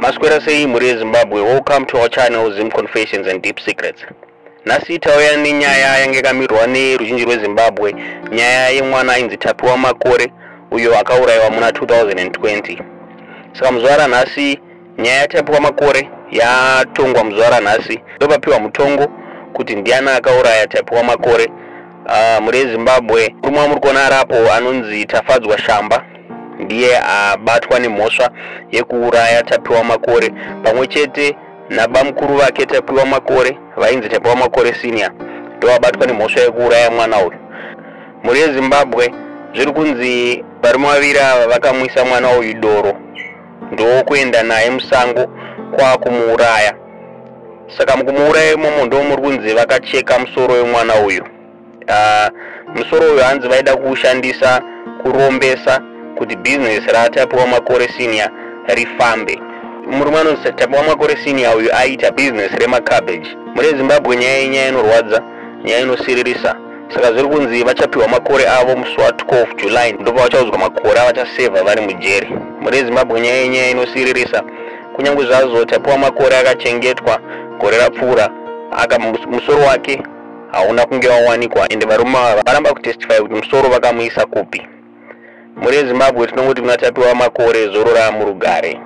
Maswera sei mhuri yeZimbabwe, welcome to our channel Zim Confessions and Deep Secrets. Nhasi tauya nenyaya yange yakamirwa neruzhinji rweZimbabwe, nyaya yemwana ainzi Tapiwa Makore uyo akaurayiwa muna 2020. Saka muzuva ranhasi nyaya yaTapiwa Makore yatongwa muzuva ranhasi, ndopapiwa mutongo kuti ndiani akauraya Tapiwa Makore. Mhuri yeZimbabwe, murume wamuri kuona arapo anonzi Tafadzwa Shamba ndiye abatwa nemhosva yekuuraya Tapiwa Makore pamwe chete nabamukuru vake Tapiwa Makore vainzi Tapiwa Makore Senior, ndovabatwa nemhosva yekuuraya mwana uyu. Mhuri yeZimbabwe, zviri kunzi varume vaviri ava vakamwisa mwana uyu doro ndokuenda naye musango kwakumuuraya. Saka mukumuuraya imomo ndo muri kunzi vakacheka musoro wemwana uyu. Musoro uyu hanzi vaida kuushandisa kurombesa kuti bhizinesi raTapiwa Makore Senior rifambe. Murume anonzi Tapiwa Makore Senior uyu aiita bhizinesi remacabbage. Mhuri yeZimbabwe, nyaya iyi nyaya inorwadza, nyaya inosiririsa. Saka zviri kunzi vachapiwa makore avo musi wa12 July, ndopavachaudzwa makore avachasevha vari mujeri. Mhuri yeZimbabwe, nyaya iyi nyaya inosiririsa. Kunyange zvazvo Tapiwa Makore akachengetwa gore rapfuura, aka musoro wake hauna kunge wawanikwa, ende varume ava varamba kutestify kuti musoro vakamuisa kupi. Mhuri yeZimbabwe, tinongoti kuna Tapiwa Makore, zorora murugare.